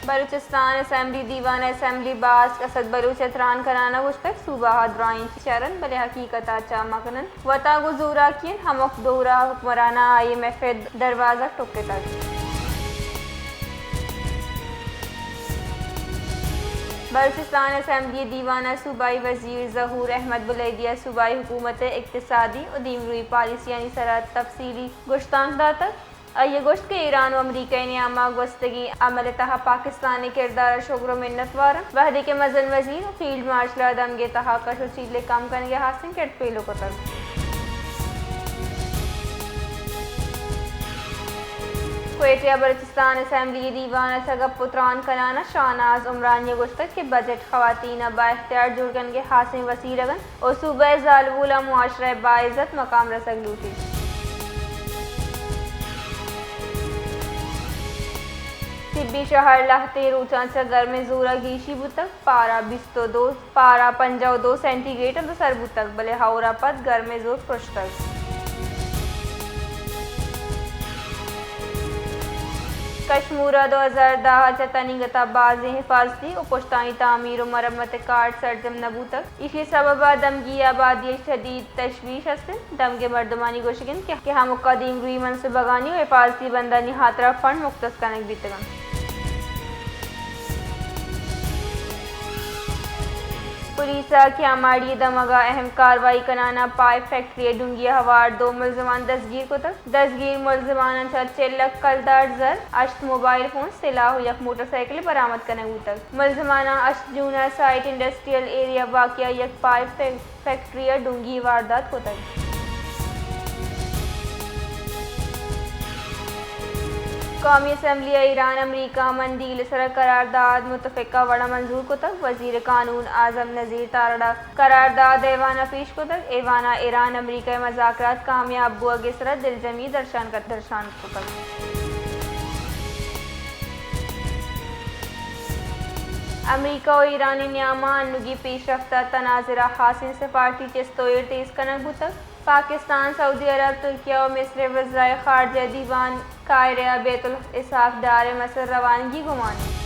بلوچستان اسمبلی دیوان ءِ assembly bask Asad بلوچ ءَ تران کنان ءَ گوشتگ، صوبہ ءَ درائیں چیز شر انت، بلے حقیقت ءَ چہ مکن انت۔ وتا گوں زوراکی انت، ہمک دور ءَ حکمراناں آئی ایم ایف ءِ دروازگ ٹکتگ۔ بلوچستان اسمبلی دیوان ءَ صوبائی وزیر ظہور احمد بلیدی ءَ صوبائی حکومت ءِ اقتصادی و دیمروئی پالیسیانی سرا تفصیلی گشتانک داتگ۔ آئی ءَ گوشت کہ ایران و امریکہ ءِ نیام ءَ گوستگیں عمل ءِ تہا پاکستان ءِ کردار ءَ شگر و منت وار انت، وہدے کہ مزن وزیر و فیلڈ مارشل ءَ دمگ ءِ تہا کش و چیل ءِ کم کنگ ءِ ہاسیں کرد پیلو کتگ۔ کوئٹہ ءَ بلوچستان اسمبلی دیوان ءَ چہ گپ و تران کنان ءَ شاہناز عمرانی ءَ گوشتگ کہ بجٹ خواتین ءَ بااختیار جوڑ کنگ ءِ ہاسیں وسیلگ انت۔ و صوبہ ءِ زالبول ءَ معاشرہ ءِ باعزت مقام رسگ لوٹیت۔ طبی شہر لہتیں روچاں چہ گرمیں زور ءَ گیشی بوتگ، پارہ بیست و دو، پارہ پنجاہ و دو سینٹی گریڈ ءَ سر بوتگ، بلے ہور ءَ پد گرمیں زور پرشتگ۔ کشمور ءَ دو ہزار دہ ءَ چہ تنیگت ءَ بازیں حفاظتی و پشتانی تعمیر و مرمت ءِ کارڈ سرجم نہ بوتگ۔ ایشی ءِ سبب ءَ دمگی آبادی ءَ شدید تشویش است انت۔ دمگ ءِ مردمانی گوشگ انت کہ، کہ ہمک ءَ دیمروئی منصوبگانی و حفاظتی بندانی ہاترا فنڈ مختص کنگ بیتگ انت۔ پولیس ءَ کیاماڑی ءِ دمگ ءَ اہم کاروائی کنان ءَ پائپ فیکٹری ءِ ڈونگی ءَ ہوار دو ملزمان دزگیر کتگ۔ دزگیر ملزماناں چہ چل لکھ کلدار زر، ہشت موبائل فون، سلاہ و یک موٹر سائیکل برآمد کنگ بوتگ۔ ملزماناں ہشت جون ءَ سائٹ انڈسٹریل ایریا واقعہ یک پائپ فیک-، فیکٹری ءَ ڈونگی واردات کتگ۔ قومی اسمبلی ءَ ایران امریکہ مندیل ءِ سرا قرارداد متفقہ وڑ ءَ منظور کتگ۔ وزیر قانون اعظم نذیر تارڑ ءَ قرارداد ایوان ءَ پیش کتگ۔ ایوان ءَ ایران امریکہ ءِ مذاکرات کامیاب بوگ ءِ سرا دلجمی درشان کت-، درشان کتگ۔ امریکہ و ایران ءِ نیام ءَ انوگی پیشرفت ءِ تناظر ءَ ہاسیں سفارتی چست و ایر تیز کنگ بوتگ۔ پاکستان، سعودی عرب، ترکیہ و مصر ءِ وزرائے خارجہ ءِ دیوان قاہرہ ءَ بیت الاسحاق ڈار ءِ مسر روانگی گمان انت۔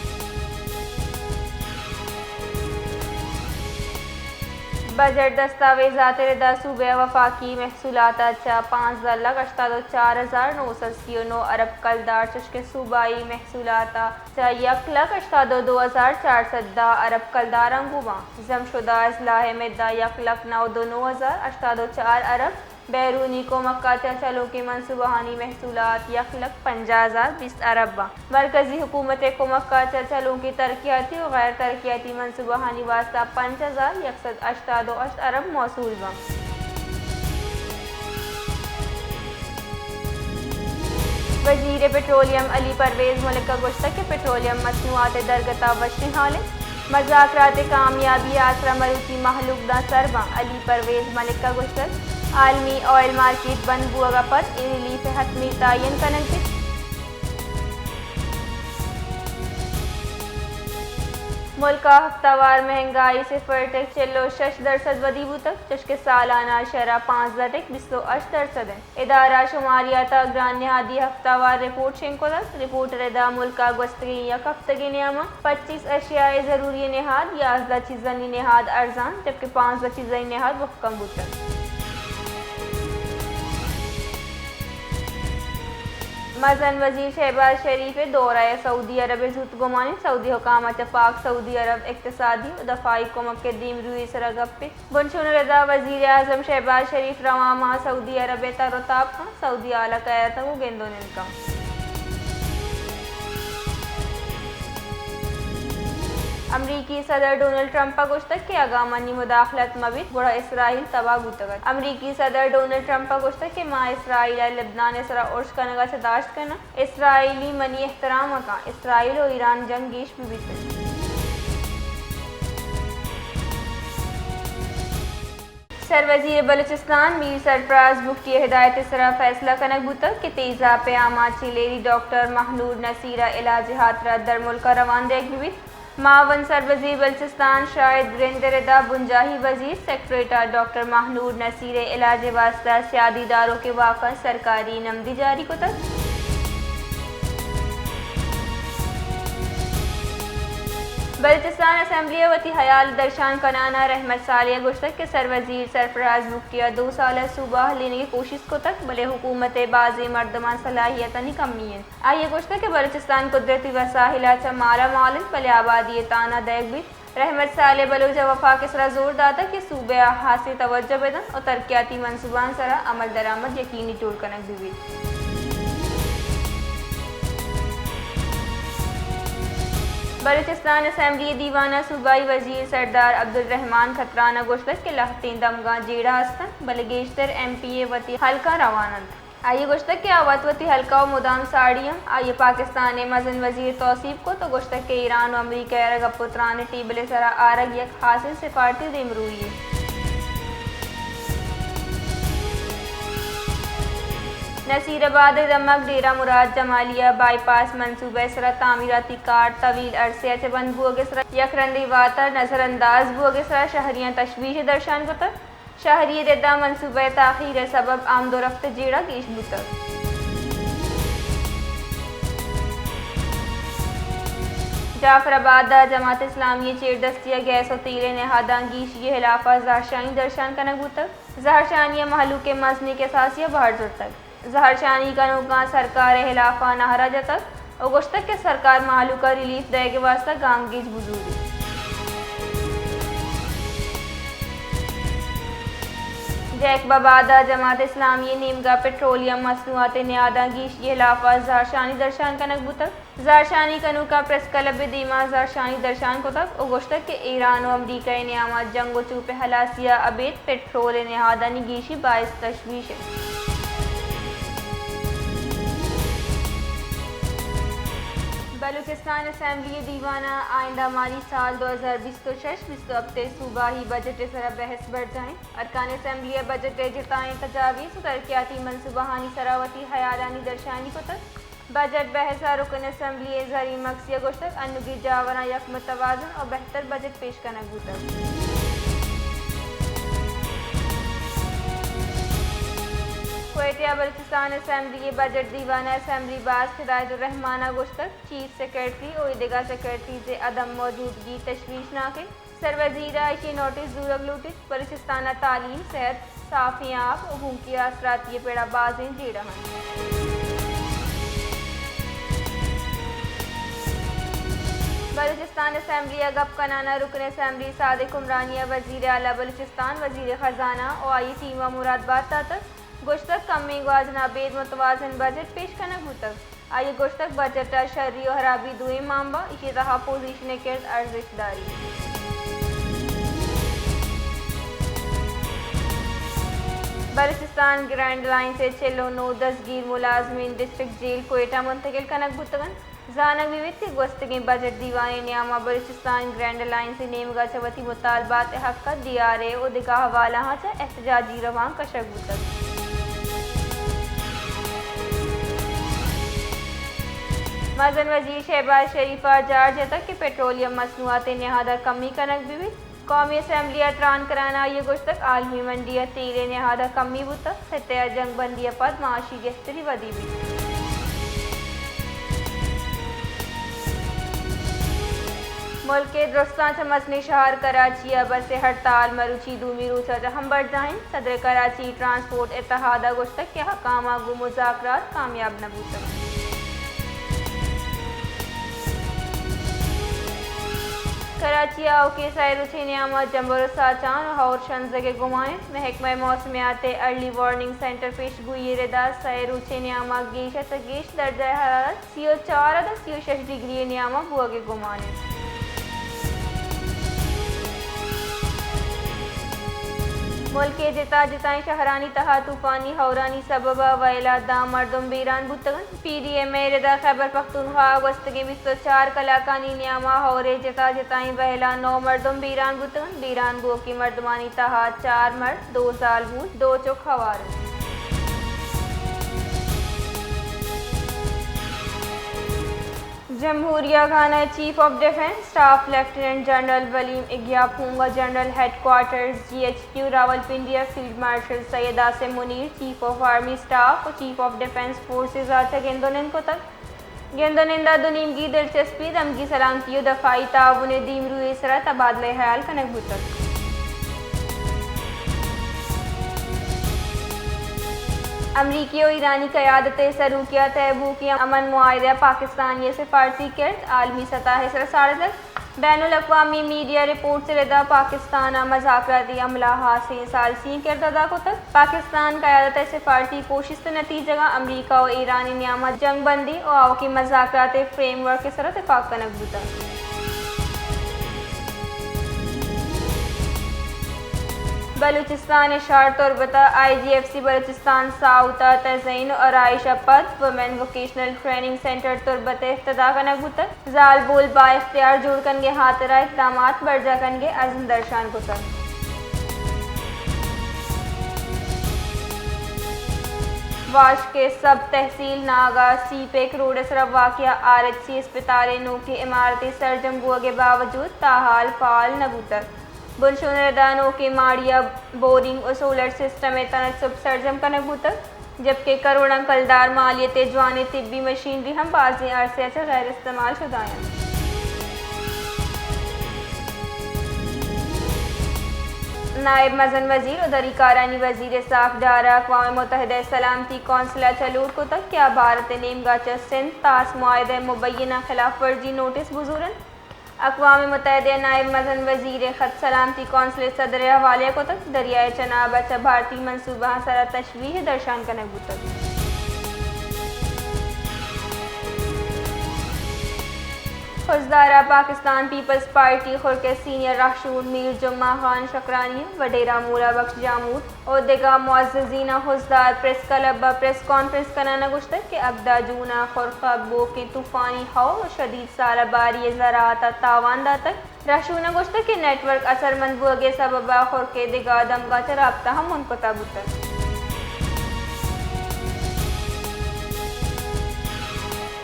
بجٹ دستاویزات ءِ ردا صوبہ ءَ وفاقی محصولات ءَ چہ پانزدہ لکھ ہشتاد و چار ہزار نو سد سی و نو ارب کلدار، چشکہ صوبائی محصولات ءَ چہ یک لکھ ہشتاد و دو ہزار چار سد دہ ارب کلدار انگو باں۔ ضم شدہ اصلاح ءِ مدہ یک لکھ نود و نو ہزار ہشتاد و چار ارب، بیرونی کمک ءَ چہ چلوکیں منصوبہانی محصولات یک لکھ پنجاہ ہزار بیست ارب باں۔ مرکزی حکومت ءِ کمک ءَ چہ چلوکیں ترقیاتی و غیر ترقیاتی منصوبہانی واستہ پنچ ہزار یک سد ہشتاد و ہشت ارب موصول باں۔ وزیر پٹرولیم علی پرویز ملک ءَ گوشتگ کہ پٹرولیم مصنوعات ءِ درگت ءَ وشیں حال انت۔ مذاکرات ءِ کامیابی ءِ آسرا مروچی مہلوک داں سر باں۔ علی پرویز ملک ءَ گوشتگ، عالمی آئل مارکیٹ بند بوگ ءَ پد اے ریلیف ءِ حتمی تعین کنگ بیت۔ ملک ءَ ہفتہ وار مہنگائی صفر ٹک چل و شش درسد ودی بوتگ، چشکہ سالانہ شرح پانزدہ ٹک بیست و ہشت درسد انت۔ ادارہ شماریات ءَ گران نہادی ہفتہ وار رپورٹ شنگ کتگ۔ رپورٹ ءِ ردا ملک ءَ گوستگیں یک ہفتگے نیام ءَ پچیس اشیاء ضروری نہاد، یازدہ چیزانی نہاد ارزان، جبکہ پانزدہ چیزانی نہاد مہکم بوتگ۔ مزن وزیر شہباز شریف ءِ دورہ ءَ سعودی عرب ءِ زوت گمان انت۔ سعودی حکام ءَ چہ پاک سعودی عرب اقتصادی و دفاعی کمک ءِ دیمروئی ءِ سرا گپ بیت۔ بنشون ءِ ردا وزیر اعظم شہباز شریف رواں ماہ سعودی عرب ءَ تر و تاب کنت۔ سعودی اعلی قیادت ءَ گوں گند و نند کنت۔ امریکی صدر ڈونلڈ ٹرمپ ءَ گوشتگ کہ اگاں منی مداخلت مہ بیت گڑا اسرائیل تباہ بوتگ ات۔ امریکی صدر ڈونلڈ ٹرمپ ءَ گوشتگ کہ ما اسرائیل ءَ لبنان ءِ سرا ارش کنگ ءَ چہ داشت کناں۔ اسرائیلی منی احترام ءَ کن۔ اسرائیل و ایران جنگ گیش بہ بیت انت۔ سروزیر بلوچستان میر سرفراز بگٹی ءِ ہدایت ءِ سرا فیصلہ کنگ بوتگ کہ تیزاپ ءِ آماچیں لیری ڈاکٹر مہنور نصیر ءَ علاج ءِ ہاترا درملک ءَ روان دیگ بہ بیت۔ معاون سروزیر بلوچستان شاہد رند ءِ ردا بنجاہی وزیر سیکرٹریٹ ءَ ڈاکٹر مہنور نصیر ءِ علاج ءِ واستہ سیادی داروکیں واکاں سرکاری نمدی جاری کتگ۔ بلوچستان اسمبلی ءَ وتی ہیال درشان کنان ءَ رحمت صالح ءَ گوشتگ کہ سروزیر سرفراز بگٹی ءَ دو سال ءَ صوبہ ہلینگ ءِ کوشست کتگ، بلے حکومت ءِ بازیں مردماں صلاحیتانی کمی انت۔ آئی ءَ گوشتگ کہ بلوچستان قدرتی وسائل ءَ چہ مالا مال انت، بلے آبادی ءِ تہنا دئیگ بیت۔ رحمت صالح بلوچ ءَ وفاق ءِ سرا زور داتگ کہ صوبہ ءَ ہاسیں توجہ بہ دنت ءُ ترقیاتی منصوبہانی سرا عمل درآمد یقینی جوڑ کنگ بہ بیت۔ بلوچستان اسمبلی ءِ دیوان ءَ صوبائی وزیر سردار عبدالرحمن کھتران ءَ گوشتگ کہ لہتیں دمگاں جیڑہ است انت، بلے گیشتر ایم پی اے وتی حلقاں روان انت۔ آئی ءَ گوشتگ کہ آ وت وتی حلقہ ءَ مدام ساڑی انت۔ آئی ءَ پاکستان ءِ مزن وزیر ءَ توسیپ کت ءُ گوشتگ کہ ایران ءُ امریکہ ءَ را گپ ءُ تران ءِ ٹیبل ءِ سرا آرگ یک ہاسیں سفارتی دیمروئی یے۔ نصیر آباد ءِ دمگ ڈیرہ مراد جمالیہ بائی پاس منصوبہ ءِ سرا تعمیراتی کار طویل عرصے ءَ چہ بند بوگ ءِ سرا یک رندے واتر نظر انداز بوگ ءِ سرا شہریاں تشویش درشان کتگ۔ شہری ءِ ردا منصوبہ ءِ تاخیر ءِ سبب آمد ءُ رفت ءِ جیڑہ گیش بوتگ۔ جعفر آباد ءَ جماعت اسلامی ءِ چیردستی ءَ گیس ءُ تیل ءِ نہاداں گیشی ءِ ہلاپ ءَ زہرشانی درشان کنگ بوتگ۔ زہرشانی ءَ مہلوک ءِ مزنیں کساسے ءَ بہر زرتگ۔ زہرشانی کنوکاں سرکار ءِ ہلاپ ءَ نعرہ جتگ ءُ گوشتگ کہ سرکار مہلوک ءَ ریلیف دئیگ ءِ واستہ گامگیج بزوریت۔ جیکب آباد ءَ جماعت اسلامی ءِ نیمگ ءَ پٹرولیم مصنوعات ءِ نہاداں گیشی ءِ ہلاپ ءَ زہرشانی درشان کنگ بوتگ۔ زہرشانی کنوکاں پریس کلب ءِ دیما زہرشانی درشان کتگ ءُ گوشتگ کہ ایران ءُ امریکہ ءِ نیام ءَ جنگ ءُ چوپ ءِ ہلاسی ءَ ابید پٹرول ءِ نہادانی گیشی باعث تشویش انت۔ بلوچستان اسمبلی ءِ دیوان ءَ آئندہ مالی سال دو ہزار بیست ءُ شش بیست ءُ ہپت ءِ صوبائی بجٹ ءِ سرا بحث برجاہ انت۔ ارکان اسمبلی ءَ بجٹ ءِ جتائیں تجاویز ءُ ترقیاتی منصوبہانی سرا وتی ہیالانی درشانی کتگ۔ بجٹ بحث ءَ رکن اسمبلی زرین مگسی ءَ گوشتگ، انوگیں جاوراں یک متوازن ءُ بہتر بجٹ پیش کنگ بوتگ۔ کوئٹہ ءَ بلوچستان اسمبلی بجٹ دیوان ءَ اسمبلی باسک ہدایت الرحمان ءَ گوشتگ، چیف سیکرٹری ءُ دگہ سیکرٹریز ءِ عدم موجودگی تشویشناک انت۔ سروزیر ءَ ایشی ءِ نوٹس زورگ لوٹیت۔ بلوچستان ءَ تعلیم، صحت، صافیں آپ ءُ گونکی آسراتی ءِ پڑ ءَ بازیں جیڑہ انت۔ بلوچستان اسمبلی ءَ گپ کنان ءَ رکن اسمبلی صادق عمرانی ءَ وزیر اعلی بلوچستان، وزیر خزانہ ءُ آئی ٹیم ءَ مراد بات داتگ۔ گوشتگ، کمیں گواجن ءَ ابید متوازن بجٹ پیش کنگ بوتگ۔ آئی ءَ گوشتگ، بجٹ ءَ شری ءُ ہرابی دوئیں مان باں، ایشی ءِ تہا پوزیشن ءِ کرد ارزشت داریت۔ بلوچستان گرینڈ الائنس ءِ چل ءُ نو دزگیر ملازمین ڈسٹرکٹ جیل کوئٹہ منتقل کنگ بوتگ انت۔ زانگ بہ بیت کہ گوستگیں بجٹ دیوان ءِ نیام ءَ بلوچستان گرینڈ الائنس ءِ نیمگ ءَ چہ وتی مطالبات ءِ حق ءَ ڈی آر اے ءُ دگہ حوالہاں چہ احتجاجی روانک کشگ بوتگ۔ مزن وزیر شہباز شریف ءَ جار جتگ کہ پٹرولیم مصنوعات ءِ نہاد ءَ کمی کنگ بہ بیت۔ قومی اسمبلی ءَ تران کنان ءَ آئی ءَ گوشتگ، عالمی منڈی ءَ تیل ءِ نہاد ءَ کمی بوتگ، خطہ ءَ جنگ بندی ءَ پد معاشی گہتری ودی بیت۔ ملک ءِ درستاں چہ مزنیں شہر کراچی ءَ بس ءِ ہڑتال مروچی دومی روچ ءَ چہ ہم برجاہ انت۔ صدر کراچی ٹرانسپورٹ اتحاد ءَ گوشتگ کہ حکام ءَ گوں مذاکرات کامیاب نہ بوتگ۔ کراچی ءَ آؤکیں سئے روچیں نیام ءَ جمبر ءُ ساچان ءُ ہئور شنزگ ءِ گمان انت۔ محکمہ موسمیات ءِ ارلی وارننگ سینٹر پیشگوئی ءِ ردا سئے روچیں نیام ءَ گیش ءَ چہ گیش درجہ حرارت سی ءُ چار ءَ داں سی ءُ شش ڈگری ءِ نیام ءَ بوگ ءِ گمان انت۔ ملک ءِ جتا جتائیں شہرانی تہا طوفانی ہئورانی سبب ءَ وئیل ءَ داں مردم بیران بوتگ انت۔ پی ڈی ایم اے ءِ ردا خیبر پختونخوا ءَ گوستگیں بیست ءُ چار کلاکانی نیام ءَ ہئور ءِ جتا جتائیں وئیل ءَ نو مردم بیران بوتگ انت۔ بیران بوؤکیں مردمانی تہا چار مرد، دو زالبول، دو چک ہوار انت۔ جمہوریہ خانہ ءِ chief of defence staff lieutenant general William Agyapong ءَ general headquarters, G H Q, Rawalpindi ءَ field marshal Syed Asim Munir, chief of army staff ءُ چیف آف ڈیفنس فورسز ءَ چہ گند ءُ نند کتگ۔ گند ءُ نند ءَ دو نیمگی دلچسپی، دمگی سلامتی ءُ دفاعی تعاون ءِ دیمروئی ءِ سرا تبادلہ ءِ ہیال کنگ بوتگ۔ امریکی ءُ ایرانی قیادت ءِ سروکی ءَ طے بوھوکیں امن معاہدہ ءَ پاکستانی ءِ سفارتی کرد عالمی سطح ءِ سرا ساڑتگ۔ بین الاقوامی میڈیا رپورٹس ءِ ردا پاکستان ءَ مذاکراتی عملہ ءَ ہاسیں ثالثی ئیں کرد ادا کتگ۔ پاکستان قیادت ءِ سفارتی کوشست ءِ نتیجگ ءَ امریکہ ءُ ایران ءِ نیام ءَ جنگ بندی ءُ آؤکیں مذاکرات ءِ فریم ورک ءِ سرا تپاک کنگ بوتگ۔ بلوچستان ءِ شہر تربت ءَ آئی جی ایف سی بلوچستان ساؤتھ ءِ تزئین ءُ آرائش ءَ پد وومن ووکیشنل ٹریننگ سینٹر تربت ءِ افتتاح کنگ بوتگ۔ زالبول بااختیار جوڑ کنگ ءِ ہاترا اقدامات برجاہ کنگ ءِ عزم درشان کتگ۔ واش ءِ سب تحصیل ناگ ءَ سی پیک روڈ ءِ سرا واقع آر ایچ سی اسپتال ءِ نوکیں عمارت ءِ سرجم بوگ ءِ باوجود تاحال فعال نہ بوتگ۔ بنشون ءِ ردا نوکیں ماڑی ءَ بورنگ ءُ سولر سسٹم ءِ تناسب سرجم کنگ بوتگ، جبکہ کروڑاں کلدار مالیت ءِ جوانیں طبی مشینری ہم بازیں عرصے ءَ چہ غیر استعمال شدہ اَنت۔ نائب مزن وزیر ءُ دری کارانی وزیر اسحاق ڈار ءَ اقوام متحدہ ءِ سلامتی کونسل ءَ چہ لوٹ کتگ کہ آ بھارت ءِ نیمگ ءَ چہ سندھ طاس معاہدہ ءِ مبینہ خلاف ورزی نوٹس بزور اَنت۔ اقوام متحدہ ءِ نائب مزن وزیر ءِ خط سلامتی کونسل ءِ صدر ءِ حوالہ ءَ کتگ۔ دریائے چناب ءَ چہ بھارتی منصوبہاں سرا تشویش درشان کنگ بوتگ۔ خضدار ءَ پاکستان پیپلز پارٹی خرک ءِ سینئر رہشون میر جمعہ خان شکرانی ءَ وڈیرہ مولا بخش جاموت ءُ دگہ معززین ءَ خضدار پریس کلب ءَ پریس کانفرنس کنان ءَ گوشتگ کہ ہبدہ جون ءَ خرک ءَ بوکیں طوفانی ہئور ءُ شدید سالہ باری ءَ زراعت ءَ تاوان داتگ۔ رہشون ءَ گوشتگ کہ نیٹ ورک اثرمند بوگ ءِ سبب ءَ خرک ءِ دگہ دمگاں چہ رابطہ ہم ہند کتہ بوتگ۔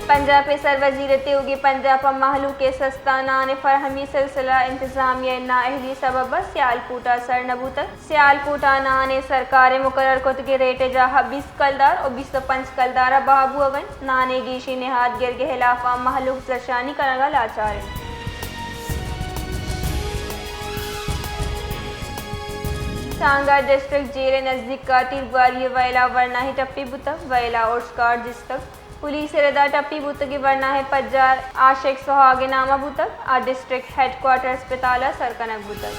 پنجاپ ءِ سروزیر ءِ تیوگیں پنجاپ ءَ مہلوک ءِ سستا نان ءِ فراہمی ءِ سلسلہ ءَ انتظامیہ ءِ نااہلی ءِ سبب ءَ سیالکوٹ ءَ سر نہ بوتگ۔ سیالکوٹ ءَ نان ءِ سرکار ءِ مقرر کتگیں ریٹ ءِ جاہ ءَ بیست کلدار ءُ بیست ءُ پنچ کلدار ءَ بہا بوگ ءَ اِنت۔ نان ءِ گیشیں نہاد گرگ ءِ ہلاپ ءَ مہلوک زھرشانی کنگ ءَ لاچار اِنت۔ سانگا ڈسٹرکٹ جیل ءِ نزیک ءَ تیرگواری ءِ ویل ءَ ورناہے ٹپی بوتگ، ویل ءَ ارش کارڈ جستگ۔ پولیس ءِ رد ءَ ٹپی بوتگیں ورناہ ءِ پجار عاشق سہاگ ءِ نام ءَ بوتگ۔ آ ڈسٹرکٹ ہیڈ کوارٹر اسپتال ءَ سر کنگ بوتگ۔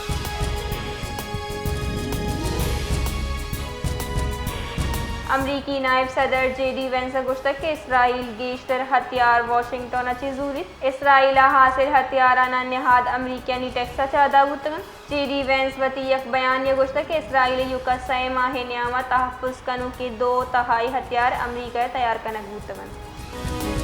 امریکی نائب صدر جے ڈی وینس ءَ گوشتگ کہ اسرائیل گیشتر ہتھیار واشنگٹن ءَ چہ زوریت۔ اسرائیل ءَ حاصل ہتھیاران ءِ نہاد امریکیانی ٹیکس ءَ چہ ادا بوتگ اَنت۔ جے ڈی وینس وتی یک بیانے ءَ گوشتگ کہ اسرائیل ءَ ایوک ءَ سئے ماہ ءِ نیام ءَ تحفظ کنوکیں دو تہائی ہتھیار امریکہ ءَ تیار کنگ بوتگ اَنت۔